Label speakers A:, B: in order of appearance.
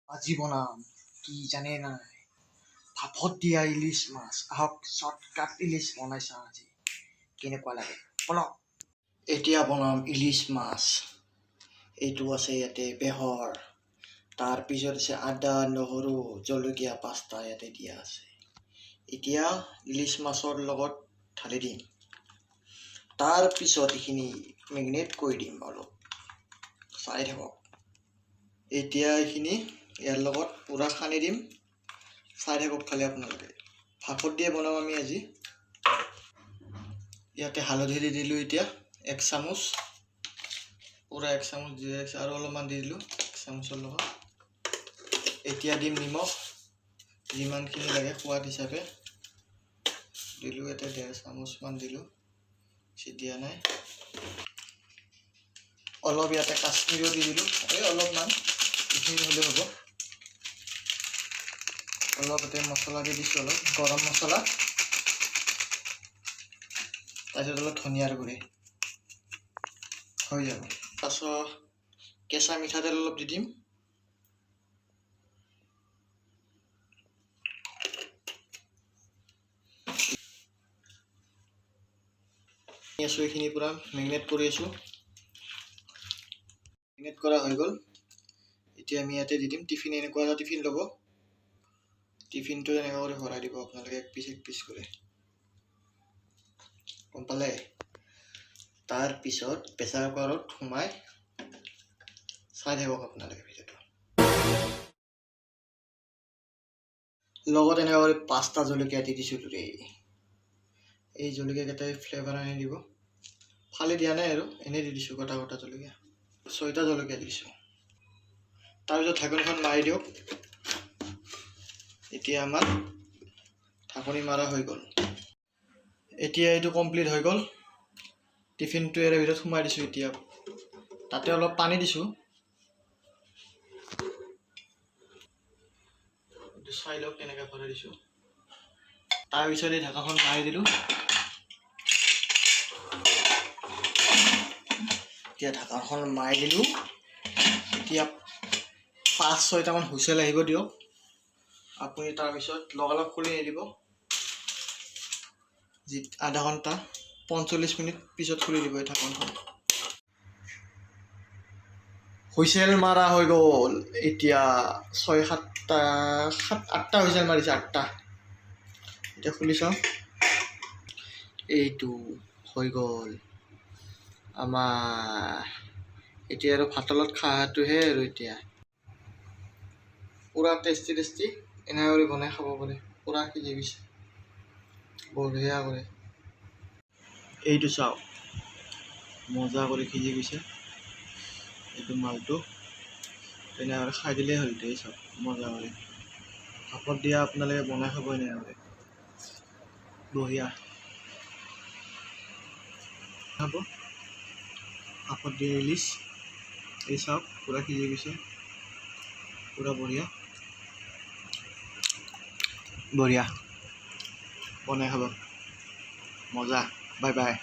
A: আজি বনাম কি জানে নাই, ভাপত দিয়া ইলিচ মাছ। আহক শ্বৰ্টকাট ইলিচ বনাই চাওঁ আজি কেনেকুৱা লাগে, বলক। এতিয়া বনাম ইলিচ মাছ। এইটো আছে ইয়াতে বেহৰ, তাৰপিছত আছে আদা নহৰু জলকীয়া 5টা ইয়াতে দিয়া আছে। এতিয়া ইলিচ মাছৰ লগত ঢালি দিম, তাৰপিছত এইখিনি মেৰিনেট কৰি দিম অলপ, চাই থাকক। এতিয়া এইখিনি ইয়াৰ লগত পূৰা সানি দিম, চাই থাকক খালি আপোনালোকে। ভাপত দিয়ে বনাম আমি আজি। ইয়াতে হালধি দি দিলোঁ এতিয়া 1 চামুচ, পূৰা 1 চামুচ দি আৰু অলপমান দি দিলোঁ 1 চামুচৰ লগত। এতিয়া দিম নিমখ, যিমানখিনি লাগে সোৱাদ হিচাপে দিলোঁ। ইয়াতে 1.5 চামুচমান দিলোঁ, বেছি দিয়া নাই। অলপ ইয়াতে কাশ্মীৰো দি দিলোঁ, এই অলপমান, এইখিনি হ'লেও হ'ব। অলপ ইয়াতে মছলা দি দিছোঁ, অলপ গৰম মছলা, তাৰপিছত অলপ ধনিয়াৰ গুড়ি, হৈ যাব। তাৰপিছত কেঁচা মিঠাতেল অলপ দি দিম। আছোঁ এইখিনি পূৰা মেৰিনেট কৰি আছোঁ। মেৰিনেট কৰা হৈ গ'ল। এতিয়া আমি ইয়াতে দি দিম টিফিন। এনেকুৱা এটা টিফিন ল'ব, টিফিনটো এনেকুৱা কৰি ভৰাই দিব আপোনালোকে, এক পিচ এক পিচ কৰি, গম পালে? তাৰপিছত প্ৰেছাৰ কুকাৰত সোমাই চাই থাকক আপোনালোকে ভিডিঅ'টো। লগত এনেকুৱা কৰি 5টা জলকীয়া দি দিছোঁ দেই। এই জলকীয়াকেইটাই ফ্লেভাৰ আনি দিব, ফালি দিয়া নাই আৰু, এনেই দি দিছোঁ গোটা গোটা জলকীয়া। 6টা জলকীয়া দিছোঁ। তাৰপিছত ঢাকনিখন মাৰি দিয়ক। এতিয়া আমাৰ ঢাকনি মাৰা হৈ গ'ল। এতিয়া এইটো কমপ্লিট হৈ গ'ল। টিফিনটো ইয়াৰে ভিতৰত সোমাই দিছোঁ। এতিয়া তাতে অলপ পানী দিছোঁ, এইটো চাই লওক কেনেকৈ ভৰাই দিছোঁ। তাৰপিছত এই ঢাকনখন মাৰি দিলোঁ। এতিয়া ঢাকনখন মাৰি দিলোঁ। এতিয়া 5-6টামান হুইচেল আহিব দিয়ক আপুনি। তাৰপিছত লগালগ খুলি নিদিব, যি আধা ঘণ্টা 45 মিনিট পিছত খুলি দিব এই ঢাকনখন। হুইচেল মাৰা হৈ গ'ল। এতিয়া 6 7টা 7 8টা হুইচেল মাৰিছে, 8টা। এতিয়া খুলি চাওঁ, এইটো হৈ গ'ল আমাৰ। এতিয়া আৰু ভাতৰ লগত খোৱাটোহে আৰু এতিয়া পূৰা টেষ্টি টেষ্টি এনেকৈ কৰি বনাই খাব পাৰে। পূৰা সিজি গৈছে বঢ়িয়া কৰে। এইটো চাওক, মজা কৰি সিজি গৈছে এইটো মালটো। তেনেকৈ খাই দিলেই হ'ল। এই চাওক মজা কৰি ভাপত দিয়া আপোনালোকে বনাই খাব এনেকৈ কৰি, বঢ়িয়া খাব ভাপত দিয়া ইলিচ। এই চাওক পূৰা সিজি গৈছে, পূৰা বঢ়িয়া বঢ়িয়া বনাই খাব, মজা। Bye bye.